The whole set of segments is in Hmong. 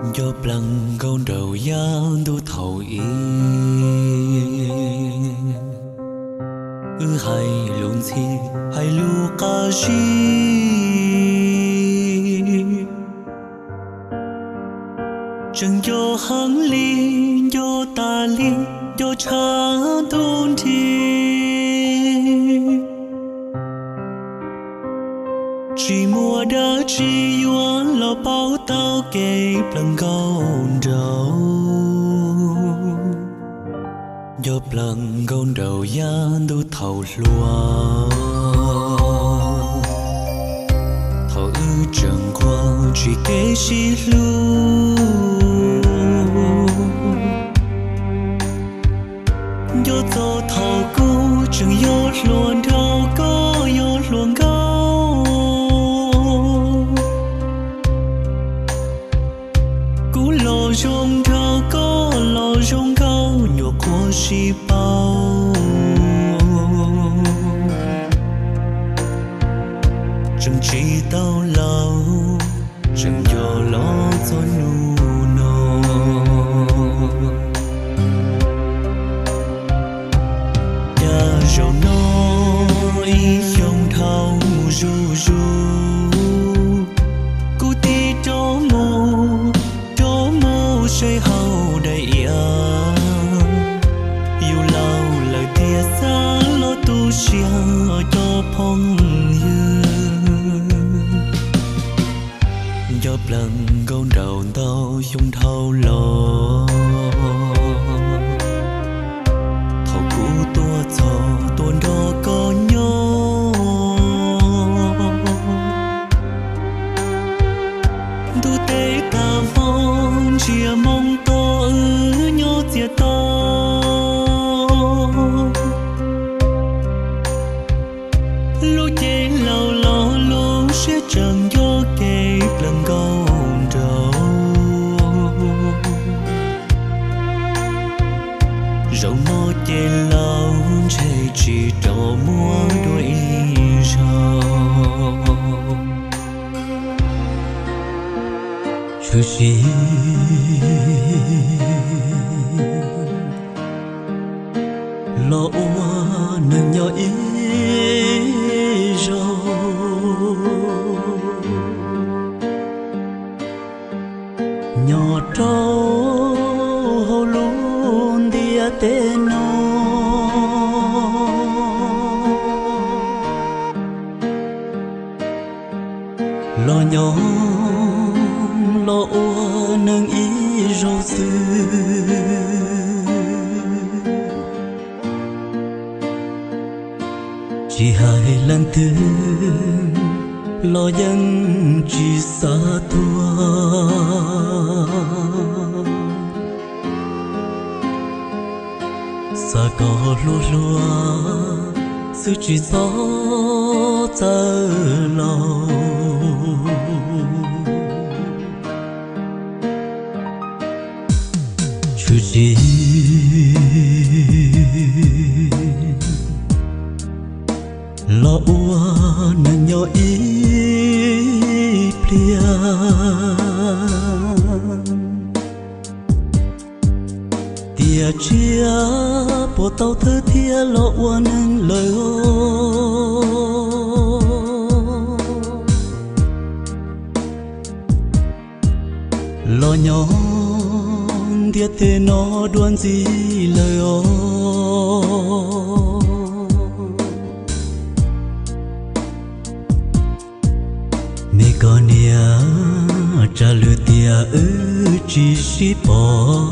Nco plees nkauj nraug yav ntuj thaum i, wb hais lus ntxhi hais lus qab zib, tseem nco heev li, nco tas li, nco tshav ntuj nrig. Tsis muaj dab tsi yuav los pauv tau kev plees nkauj nraug. Nco plees nkauj nraug yav ntuj thaum hluas, thaum wb tseem nquag tsis kev sib hlub. Nco txog thaum kuv tseem yog hluas nraug koj yog hluas nkauj. Kuv los zoo nraug koj los zoo nkauj nyuam qhuav sib paub. Tseem tsis tau laus, tseem nco los txog hnub no. Cas zaum no ib xyoos dhau mus zuj zus, kuv tig rov mus rov mus saib hauv daim iav. Yus laus lawm tiag xav los tu siab cov phooj ywg. Nco plees nkauj nraug ntau xyoo dhau los, thaum kuv tuaj txog tuaj nrog koj nyob. Ntuj teb tag hmo ntsia moo to wb nyob txias to. Lub cev laus los lub siab tseem nco kev plees nkauj nraug. Zaum no ces laus ntshe tsis rov muaj dua ib zaug. Tshwm sim los ua neeg nyob ib zaug, nyob rau hauv lub ntiaj teb no. Los nyob los ua neeg ib zaug xwb, tsis hais leej twg los yeej tsis xav tuag. Xav kom hlub hlub xwb tsis txhob txawj laus. Tshwm sim los ua neeg nyob ib pliag, tiam tsiaj puas tau thawj thiab los ua neeg lawm os. Los nyob ntiaj teb no dua ntxiv lawm os. Me koj niam, tsam lwm tiam wb tsis sib pom.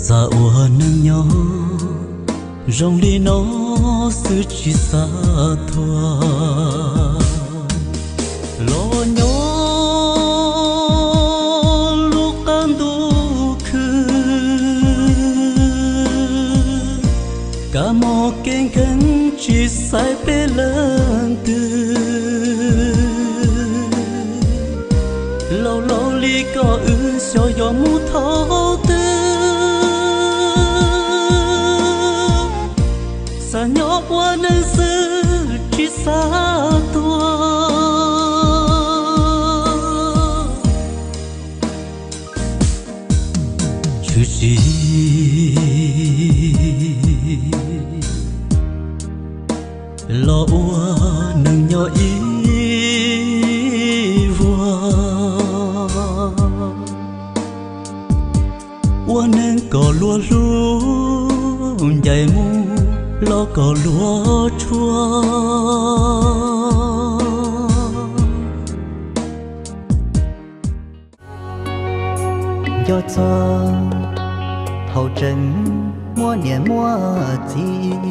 Xav ua neeg nyob zoo li no xwb tsis xav tuag. Los nyob lub qab ntuj khwb, kab mob kev nkeeg tsis xaiv peb leej twg. Laus laus li koj wb xyov yuav mus thaum twg. Xav nyob ua neeg xwb tsis xav tuag. Los ua neeg nyob ib vuag, ua neeg kom luag hlub, ncaim mus los kom luag tshua. Nco txog thaum tseem muaj niam muaj txiv,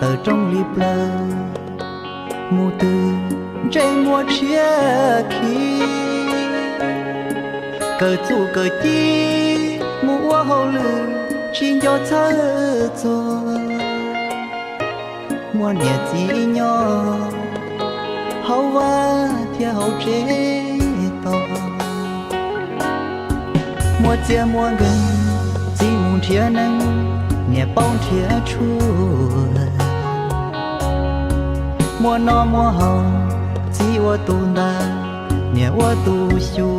tawm rooj li plaws mus twg ntsej muag tshiab khi, kawm txuj kawm ci mus ua hauj lwm tsis nco txhawj txog. Muaj niam txiv nyob hauv vaj thiab hauv tsev tos, muaj txiaj muaj nkeeg txiv mus nrhiav neeg, niam paub nrhiav tshuaj. Muaj noj muaj haus txiv ua tus ntas, niam ua tus xyu.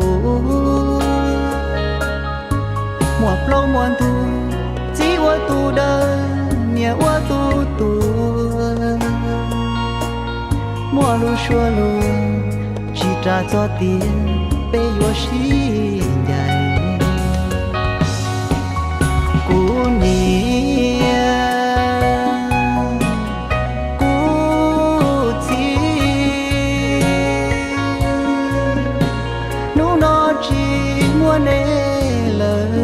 Muaj plaub muaj ntug txiv ua tus daws, niam ua tus tuag. Muaj lub suab luag tsis ras txog tias peb yuav sib ncaim. Kuv niam, kuv txiv, hnub no tsis muaj nej lawm,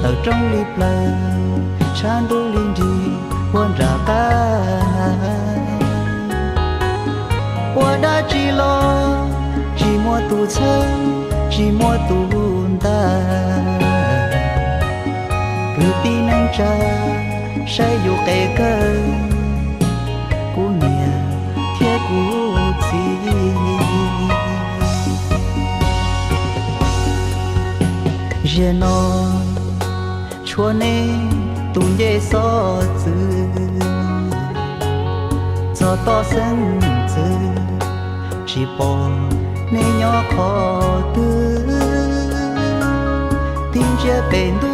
tawm rooj li plaws, tshav ntuj li nrig ua nram qab. Ua dab tsi los tsis muaj tus txhawb, tsis muaj tus ntas. Kwv tij neej tsa saib yus qes kawg, kuv niam thiab kuv txiv. Ziag no tshuav nej tus ncej xov txwv, txog toj xeeb ntxwv tsis pom nej nyob qhov twg. Tig ntsia pem ntuj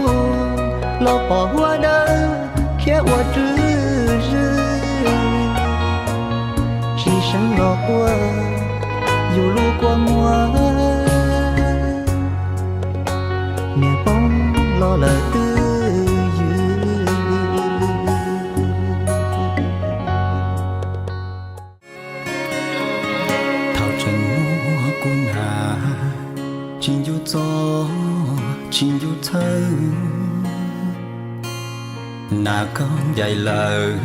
los pom huab dawb khiav ua rwg zws, tsis seev los quaj yus lub kua muag, niam poob los lawm twj ywm. Thaum tseem muaj kuv na, tsis nco txog tsis nco txhawj, na koj ncaim lawm,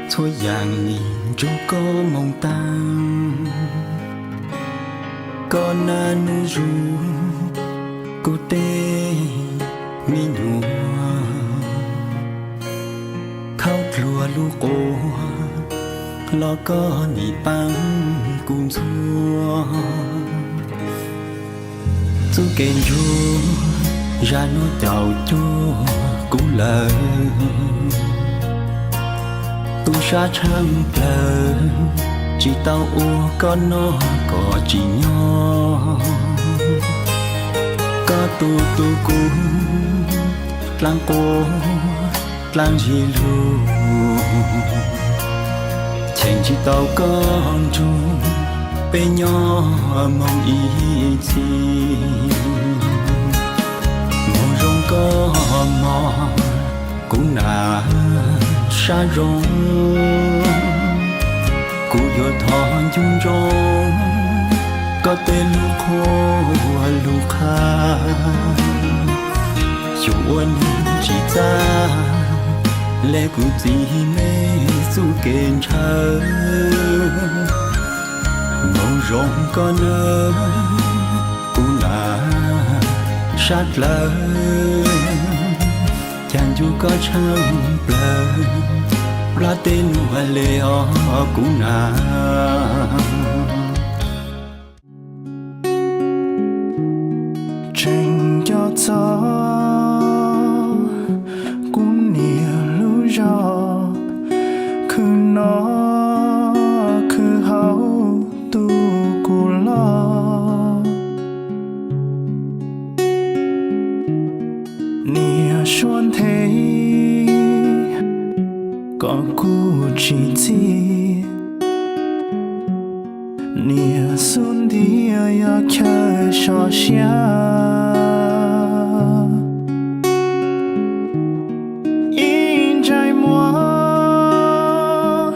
txhua yam nim nrog koj moo taag. Koj naj nub zuj kuv tej me nyuam, khaub dluag lub quas los koj nim paab kuv ntxuag. Txuj kev ntsuag zag nuav caum cuag kuv lawm, tu sab tshaaj plawg tsis tau ua koj noj kom tsim nyog. Koj tu tu kuv dlaab quas dlaab zig lug, cheem tsis tau koj nrug peb nyob moog ib txhis. Moog zoo koj mog kuv na sab zoo, kuv yuav thov ncu ntsoov koj tej lub qhuab lub qha. Xyum ua neeg tsis txaj le kuv txiv mej txuj kev ntshaw. Moog zoo koj nawb kuv na sab dlawg, caag ncu koj tshaaj plawg, nplaj tej nuav le os kuv na. Tseem nco txog kuv niam lub zog, khwv noj khwv haus tu kuv loj. Niam suav nthe Koj kuj tsis txim, niam xub ntiag yog chaw sov siab. Ib ntsais muag,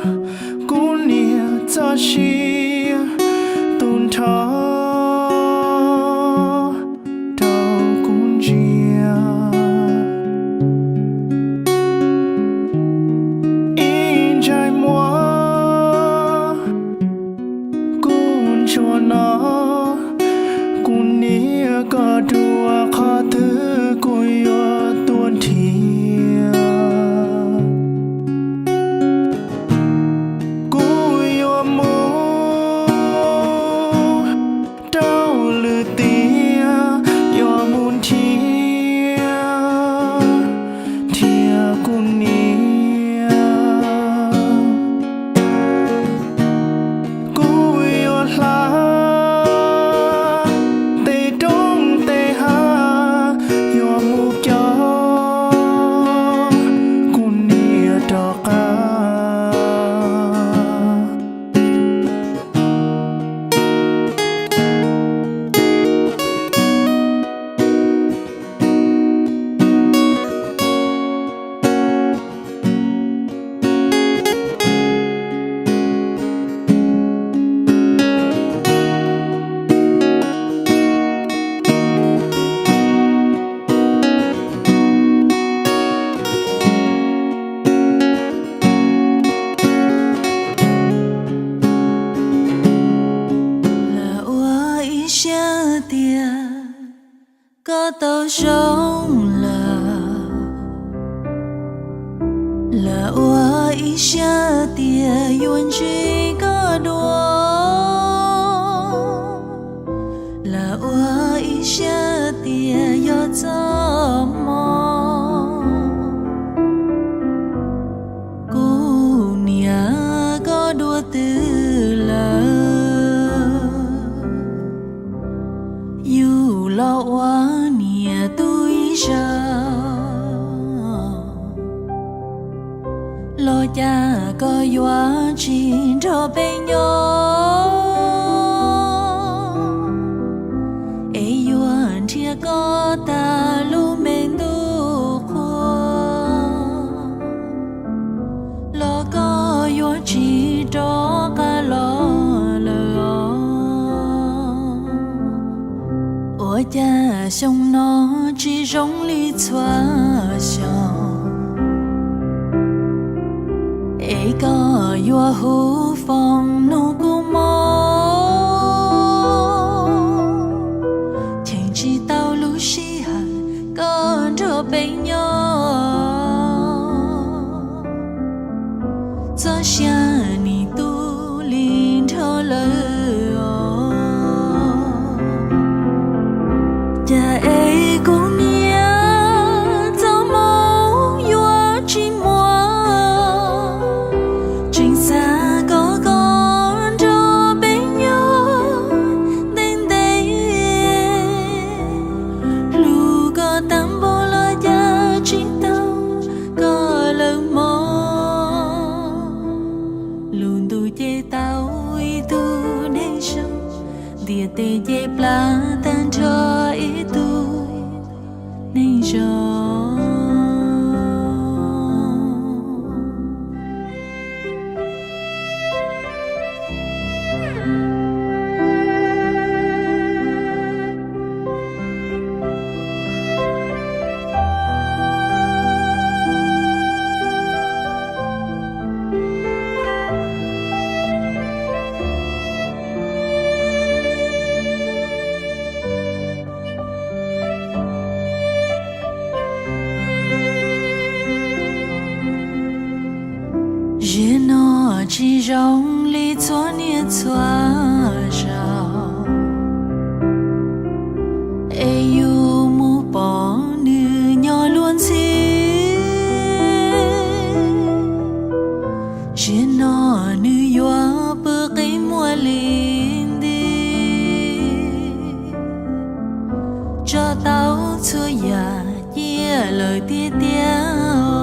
kuv niam txoj sia tu nrho rau kuv ntsia. Ib ntsais muag, kuv ntsuag no, kuv niam koj dua qhov twg kuv yuav tuaj nrhiav. Kuv yuav mus rau lwm tiam, yuav mus nrhiav, nrhiav kuv niam. Kuv yuav hla tej roob tej hav, yuav mus coj kuv niam rov qab. Lam ua ib siab tias koj tau zoo lawm, lam ua ib siab tias yuav ntsib koj dua, lam ua ib siab tias yog txoj hmoo. Kuv niam koj dua twg lawm, yus los ua niam tub ib zaug, los cas koj yuav tsis nrog peb nyob, es yuav nrhiav koj tag lub me ntuj qhua, los koj yuav tsis rov qab los lawm os. Ua cas xyoo no tsis zoo li txhua xyoo, es koj yuav hu foom nug kuv mob, cheem tsis tau lub sij hawm koj nrog peb nyob, txoj sia nim tu li nrho lawm os. Cas es kuv niam txoj hmoo yuav tsis muaj, tseem xav kom koj nrog peb nyob ntev ntev, hlub koj tag npaum los cas tsis tau koj lawm mog. Lub ntuj ces tau ib tug neeg zoo, ntiaj teb ces plab tag nrho ib tug neeg zoo. Ziag no tsis zoo li txhua niaj txhua zaus, es yus mus pom nws nyob luag ntxhi. Ziag no nws yuav pw qis muag li nti, tso tau txhua yam ciaj lawm tiag tiag os.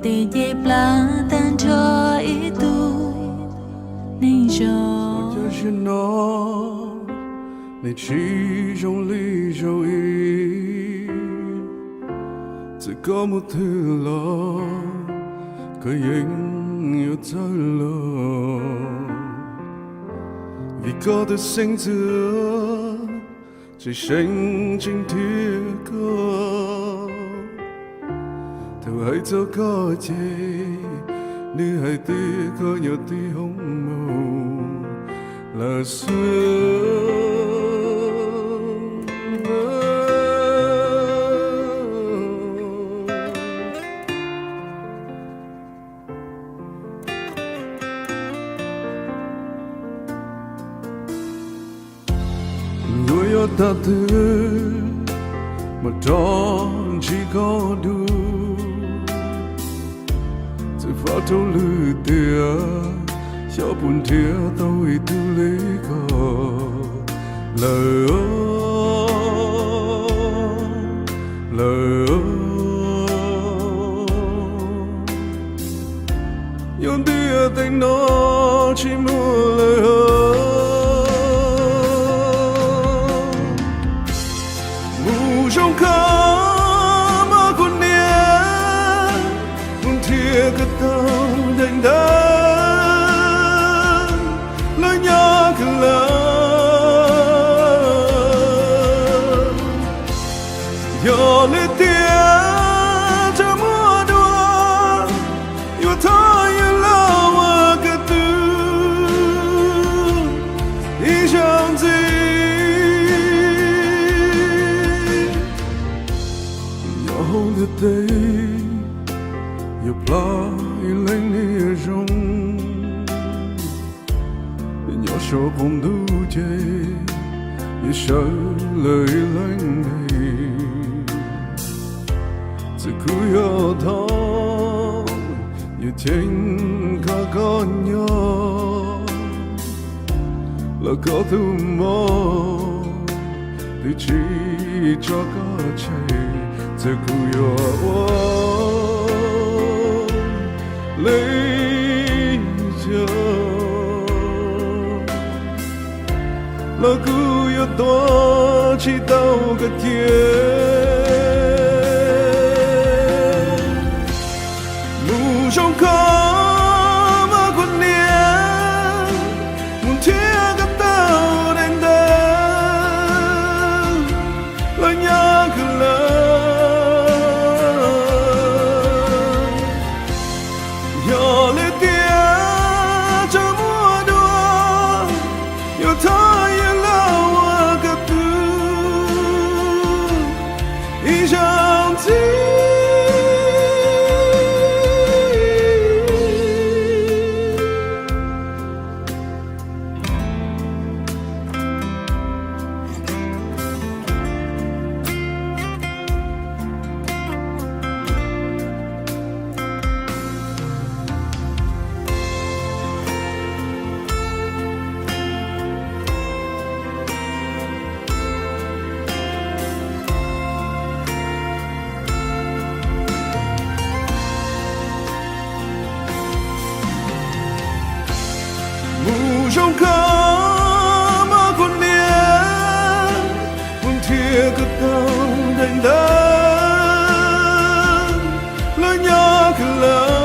Tes ces plab tag nrho ib tug neeg zos. Ua cas zaum no nws tsis zoo li zaum ib. Txawm koj mus twg los koj yeej yuav txhawj los, vim koj tus xeeb ntxwv tseem seev tseem nrhiav koj. Thaum hais txog koj ces nws hais tias koj nyob tib hoob mov lawm xwb. Yuav yog thaum twg mam rov ntsib koj dua? Txawm faj rau lwm tiam, xyov puas nrhiav tau ib tug li koj lawm, lawm. Yog ntiaj teb no tsis muaj lawm, mus zoo kho mog kuv niam, mus nrhiav koj tau daim ntawv los nyob kawg lawm. Yog li tias tseem muaj dua, yuav thov yus los ua koj tug ib zaug ntxiv. Nyob hauv ntiaj teb, yog plab ib leeg niag zoo, nyob saum qaum ntuj ces yuav sawv lawm ib leeg neeg. Txawm kuv yuav thov, yuav cheem kho koj nyob, los koj tus mob twb tsis tso koj tseg. Txawm kuv yuav ua li cas los kuv yuav tuav tsis tau koj cia. Mus zoo kho mog kuv niam, mus nrhiav koj tau daim ntawv los nyob kawg lawm. Yog li tias tseem muaj dua, yuav thov yus los ua koj tug ib zaug ntxiv. Mus zoo kho mog kuv niam, mus nrhiav koj tau daim ntawv los nyob kawg lawm.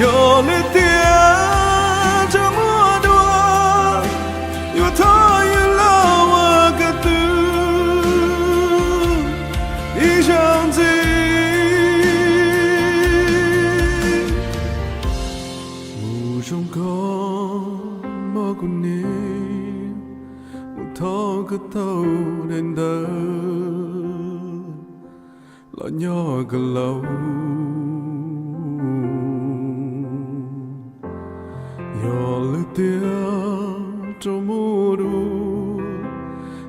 Yog li tias tseem muaj dua, yuav thov yus los ua koj tug ib zaug ntxiv. Mus zoo kho mog kuv niam, mus thov koj tau daim ntawv los nyob kawg lawm. Yog li tias tseem muaj dua,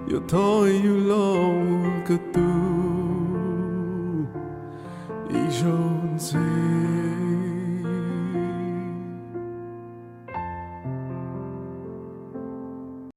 yuav thov yus los ua koj tug ib zaug ntxiv.